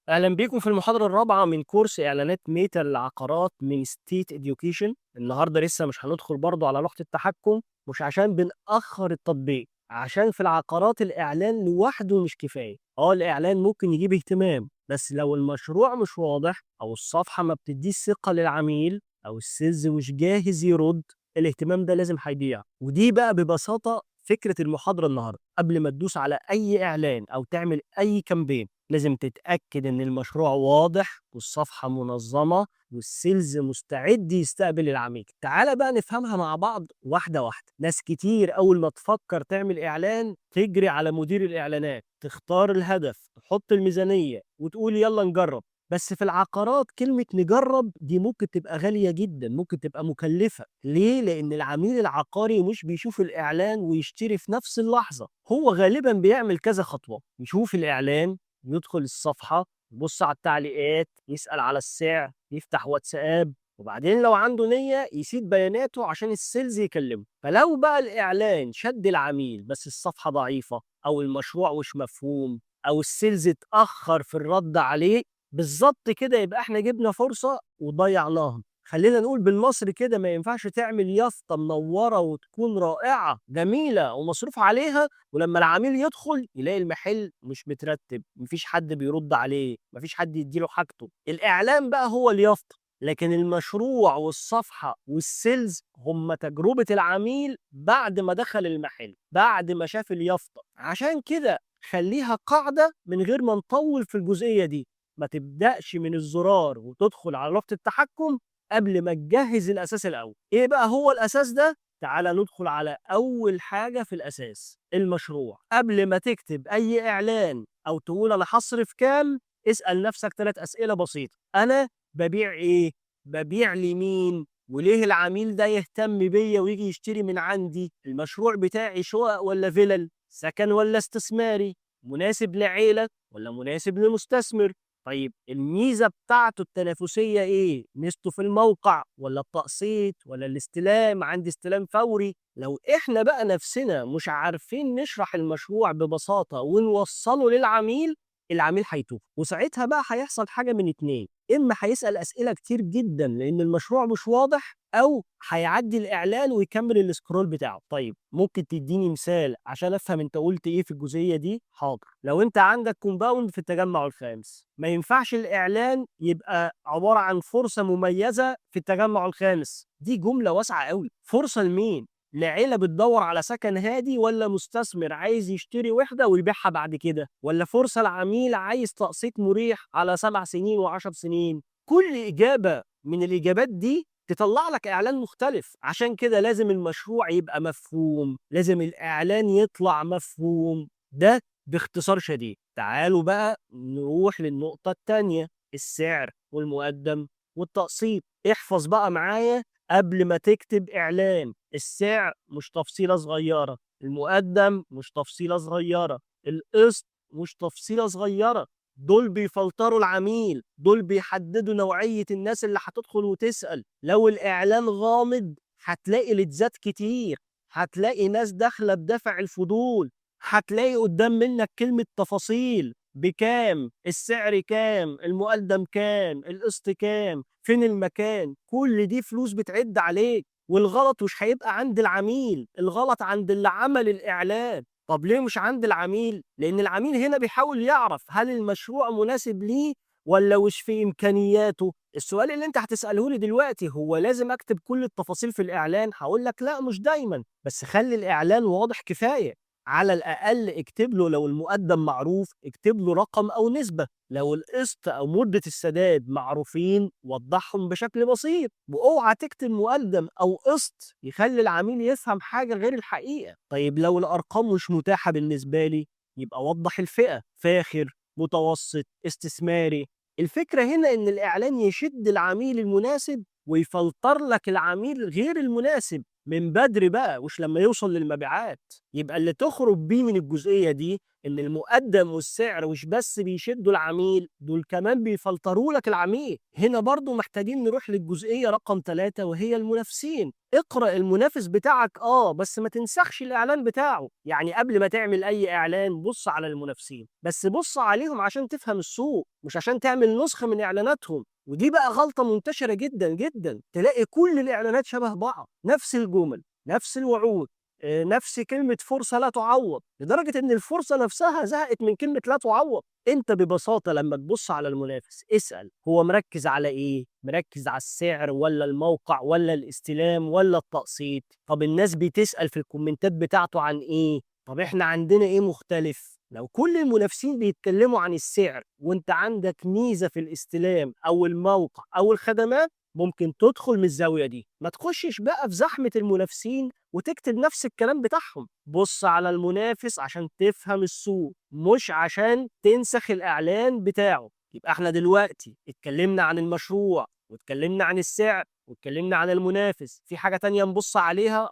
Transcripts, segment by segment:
أهلا بيكم في المحاضرة الرابعة من كورس إعلانات ميتا للعقارات من State Education. النهاردة لسه مش هندخل برضو على لوحة التحكم، مش عشان بنأخر التطبيق، عشان في العقارات الإعلان لوحده مش كفاية. الإعلان ممكن يجيب اهتمام، بس لو المشروع مش واضح أو الصفحة ما بتديش ثقة للعميل أو ال sales مش جاهز يرد، الاهتمام ده لازم هيضيع. ودي بقى ببساطة فكرة المحاضرة النهاردة. قبل ما تدوس على أي إعلان أو تعمل أي campaign، لازم تتأكد إن المشروع واضح والصفحة منظمة وال sales مستعد يستقبل العميل. تعال بقى نفهمها مع بعض واحدة واحدة. ناس كتير أول ما تفكر تعمل إعلان تجري على مدير الإعلانات، تختار الهدف، تحط الميزانية وتقول يلا نجرب. بس في العقارات كلمة نجرب دي ممكن تبقى غالية جدا، ممكن تبقى مكلفة. ليه؟ لأن العميل العقاري مش بيشوف الإعلان ويشتري في نفس اللحظة، هو غالبا بيعمل كذا خطوة: يشوف الإعلان، يدخل الصفحة، يبص على التعليقات، يسأل على السعر، يفتح واتساب، وبعدين لو عنده نية يسيب بياناته عشان ال sales يكلمه. فلو بقى الإعلان شد العميل بس الصفحة ضعيفة أو المشروع مش مفهوم أو ال sales اتأخر في الرد عليه، بالظبط كده يبقى احنا جبنا فرصة وضيعناها. خلينا نقول بالمصري كده، ما ينفعش تعمل يافطة منورة وتكون رائعة جميلة ومصروف عليها، ولما العميل يدخل يلاقي المحل مش مترتب، مفيش حد بيرد عليه، مفيش حد يديله حاجته. الإعلان بقى هو اليافطة، لكن المشروع والصفحة وال sales هم تجربة العميل بعد ما دخل المحل، بعد ما شاف اليافطة. عشان كده خليها قاعدة من غير ما نطول في الجزئية دي، ما تبدأش من الزرار وتدخل على لوحة التحكم قبل ما تجهز الأساس الأول. إيه بقى هو الأساس ده؟ تعال ندخل على أول حاجة في الأساس، المشروع. قبل ما تكتب أي إعلان أو تقول أنا هصرف كام، اسأل نفسك 3 أسئلة بسيطة. أنا ببيع إيه؟ ببيع لمين؟ وليه العميل ده يهتم بيا ويجي يشتري من عندي؟ المشروع بتاعي شقق ولا فيلل؟ سكن ولا استثماري؟ مناسب لعيلة ولا مناسب لمستثمر؟ طيب الميزة بتاعته التنافسية إيه؟ ميزته في الموقع ولا التقسيط ولا الاستلام؟ عندي استلام فوري. لو إحنا بقى نفسنا مش عارفين نشرح المشروع ببساطة ونوصله للعميل، العميل هيتوه. وساعتها بقى هيحصل حاجة من اتنين: إما هيسأل أسئلة كتير جدا لأن المشروع مش واضح، أو هيعدي الإعلان ويكمل ال scroll بتاعه. طيب ممكن تديني مثال عشان أفهم أنت قلت إيه في الجزئية دي؟ حاضر. لو أنت عندك compound في التجمع الخامس، ما ينفعش الإعلان يبقى عبارة عن فرصة مميزة في التجمع الخامس. دي جملة واسعة قوي. فرصة لمين؟ لعيلة بتدور على سكن هادي، ولا مستثمر عايز يشتري وحدة ويبيعها بعد كده، ولا فرصة لعميل عايز تقسيط مريح على 7 سنين و10 سنين؟ كل إجابة من الإجابات دي تطلع لك إعلان مختلف. عشان كده لازم المشروع يبقى مفهوم، لازم الإعلان يطلع مفهوم. ده باختصار شديد. تعالوا بقى نروح للنقطة التانية، السعر والمقدم والتقسيط. احفظ بقى معايا قبل ما تكتب إعلان: السعر مش تفصيلة صغيرة، المقدم مش تفصيلة صغيرة، القسط مش تفصيلة صغيرة. دول بيفلتروا العميل، دول بيحددوا نوعية الناس اللي هتدخل وتسأل. لو الإعلان غامض هتلاقي leads كتير، هتلاقي ناس داخلة بدافع الفضول، هتلاقي قدام منك كلمة تفاصيل: بكام السعر، كام المقدم، كام القسط، كام، فين المكان. كل دي فلوس بتعد عليك. والغلط مش هيبقى عند العميل، الغلط عند اللي عمل الإعلان. طب ليه مش عند العميل؟ لأن العميل هنا بيحاول يعرف هل المشروع مناسب ليه ولا مش في إمكانياته. السؤال اللي أنت هتسأله لي دلوقتي هو لازم أكتب كل التفاصيل في الإعلان؟ هقول لك لا، مش دايما، بس خلي الإعلان واضح كفاية. على الأقل اكتب له لو المقدم معروف اكتب له رقم أو نسبة، لو القسط أو مدة السداد معروفين وضحهم بشكل بسيط، واوعى تكتب مقدم أو قسط يخلي العميل يفهم حاجة غير الحقيقة. طيب لو الأرقام مش متاحة بالنسبة لي، يبقى وضح الفئة: فاخر، متوسط، استثماري. الفكرة هنا إن الإعلان يشد العميل المناسب ويفلتر لك العميل غير المناسب من بدري بقى، مش لما يوصل للمبيعات. يبقى اللي تخرج بيه من الجزئية دي إن المقدم والسعر مش بس بيشدوا العميل، دول كمان بيفلتروا لك العميل. هنا برضو محتاجين نروح للجزئية رقم 3 وهي المنافسين. اقرأ المنافس بتاعك بس ما تنسخش الإعلان بتاعه. يعني قبل ما تعمل أي إعلان بص على المنافسين، بس بص عليهم عشان تفهم السوق، مش عشان تعمل نسخة من إعلاناتهم. ودي بقى غلطة منتشرة جدا جدا، تلاقي كل الإعلانات شبه بعض، نفس الجمل، نفس الوعود، نفس كلمة فرصة لا تعوض، لدرجة إن الفرصة نفسها زهقت من كلمة لا تعوض. أنت ببساطة لما تبص على المنافس اسأل هو مركز على إيه؟ مركز على السعر ولا الموقع ولا الاستلام ولا التقسيط؟ طب الناس بتسأل في الكومنتات بتاعته عن إيه؟ طب إحنا عندنا إيه مختلف؟ لو كل المنافسين بيتكلموا عن السعر وإنت عندك ميزة في الاستلام أو الموقع أو الخدمات، ممكن تدخل من الزاوية دي. ما تخشش بقى في زحمة المنافسين وتكتب نفس الكلام بتاعهم. بص على المنافس عشان تفهم السوق، مش عشان تنسخ الإعلان بتاعه. يبقى احنا دلوقتي اتكلمنا عن المشروع واتكلمنا عن السعر واتكلمنا عن المنافس. في حاجة تانية نبص عليها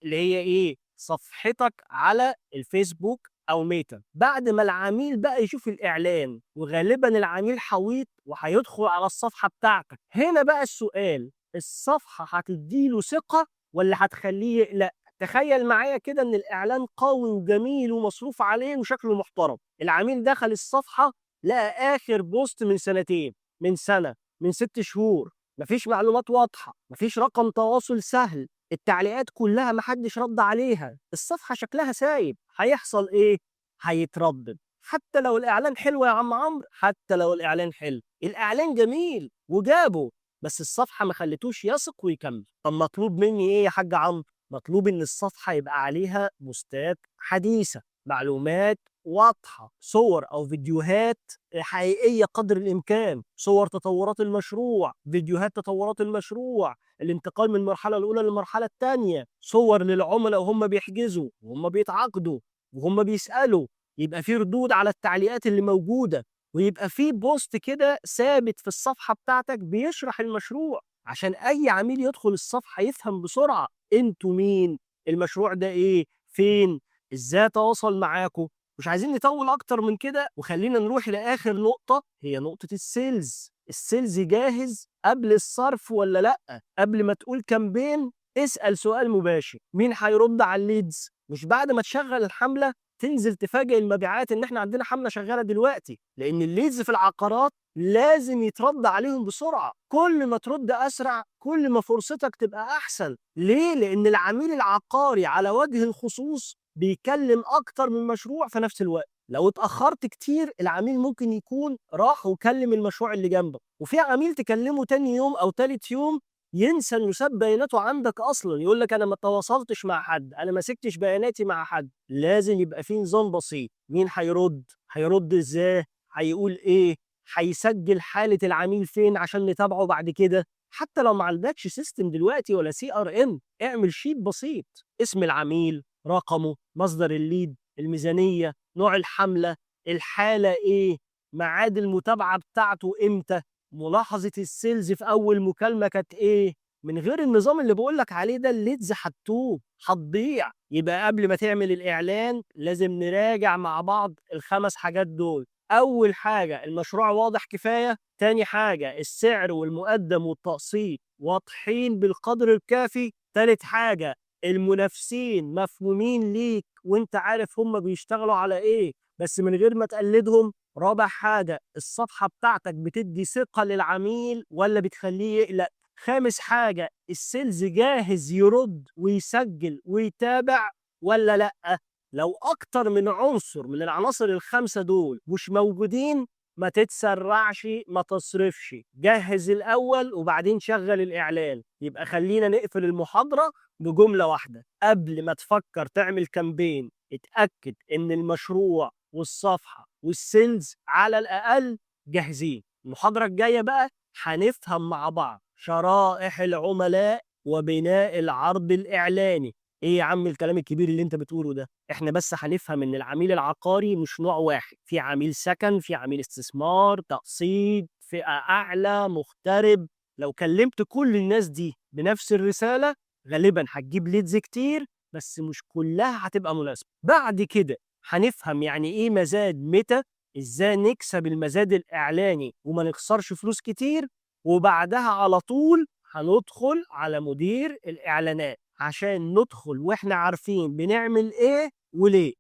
اللي هي ايه؟ صفحتك على الفيسبوك أو ميتا. بعد ما العميل بقى يشوف الإعلان، وغالبا العميل حويط وهيدخل على الصفحة بتاعتك، هنا بقى السؤال، الصفحة هتديله ثقة ولا هتخليه يقلق؟ تخيل معايا كده إن الإعلان قوي وجميل ومصروف عليه وشكله محترم، العميل دخل الصفحة لقى آخر post من سنتين، من سنة، من 6 شهور، مفيش معلومات واضحة، مفيش رقم تواصل سهل، التعليقات كلها محدش رد عليها، الصفحة شكلها سايب. هيحصل إيه؟ هيتردد. حتى لو الإعلان حلو يا عم عمرو، حتى لو الإعلان حلو، الإعلان جميل وجابه، بس الصفحة ما خلتوش يثق ويكمل. طب مطلوب مني إيه يا حاج عمرو؟ مطلوب إن الصفحة يبقى عليها بوستات حديثة، معلومات واضحة، صور أو فيديوهات حقيقية قدر الإمكان، صور تطورات المشروع، فيديوهات تطورات المشروع، الانتقال من المرحلة الأولى للمرحلة الثانية، صور للعملاء وهم بيحجزوا وهم بيتعاقدوا وهم بيسألوا، يبقى في ردود على التعليقات اللي موجودة، ويبقى في post كده ثابت في الصفحة بتاعتك بيشرح المشروع، عشان أي عميل يدخل الصفحة يفهم بسرعة انتوا مين، المشروع ده ايه، فين، ازاي اتواصل معاكم. مش عايزين نطول اكتر من كده، وخلينا نروح لاخر نقطة، هي نقطة ال sales. ال sales جاهز قبل الصرف ولا لأ؟ قبل ما تقول campaign اسأل سؤال مباشر، مين هيرد على ال leads؟ مش بعد ما تشغل الحملة تنزل تفاجئ المبيعات ان احنا عندنا حملة شغالة دلوقتي، لان ال leads في العقارات لازم يترد عليهم بسرعة. كل ما ترد اسرع كل ما فرصتك تبقى احسن. ليه؟ لان العميل العقاري على وجه الخصوص بيكلم اكتر من مشروع في نفس الوقت. لو اتأخرت كتير العميل ممكن يكون راح وكلم المشروع اللي جنبك، وفي عميل تكلمه تاني يوم او تالت يوم ينسى انه ساب بياناته عندك اصلا، يقول لك انا ما تواصلتش مع حد، انا ما سبتش بياناتي مع حد. لازم يبقى في نظام بسيط، مين هيرد، هيرد ازاي، هيقول ايه، هيسجل حالة العميل فين عشان نتابعه بعد كده. حتى لو ما عندكش system دلوقتي ولا CRM، اعمل sheet بسيط، اسم العميل، رقمه، مصدر ال lead، الميزانية، نوع الحملة، الحالة ايه، ميعاد المتابعة بتاعته امتى، ملاحظة ال sales في أول مكالمة كانت إيه. من غير النظام اللي بقولك عليه ده ال leads هتتوه، هتضيع. يبقى قبل ما تعمل الإعلان لازم نراجع مع بعض ال5 حاجات دول. أول حاجة المشروع واضح كفاية، تاني حاجة السعر والمقدم والتقسيط واضحين بالقدر الكافي، تالت حاجة المنافسين مفهومين ليك وانت عارف هم بيشتغلوا على ايه بس من غير ما تقلدهم، رابع حاجة الصفحة بتاعتك بتدي ثقة للعميل ولا بتخليه يقلق، خامس حاجة ال sales جاهز يرد ويسجل ويتابع ولا لأ. لو أكتر من عنصر من العناصر ال5 دول مش موجودين ما تتسرعش، ما تصرفش، جهز الأول وبعدين شغل الإعلان. يبقى خلينا نقفل المحاضرة بجملة واحدة، قبل ما تفكر تعمل campaign اتأكد إن المشروع والصفحة وال sales على الأقل جاهزين. المحاضرة الجاية بقى هنفهم مع بعض شرائح العملاء وبناء العرض الإعلاني. إيه يا عم الكلام الكبير اللي أنت بتقوله ده؟ إحنا بس هنفهم إن العميل العقاري مش نوع واحد، في عميل سكن، في عميل استثمار، تقسيط، فئة أعلى، مغترب. لو كلمت كل الناس دي بنفس الرسالة غالباً هتجيب leads كتير بس مش كلها هتبقى مناسبة. بعد كده هنفهم يعني إيه مزاد ميتا، إزاي نكسب المزاد الإعلاني وما نخسرش فلوس كتير، وبعدها على طول هندخل على مدير الإعلانات عشان ندخل وإحنا عارفين بنعمل إيه وليه.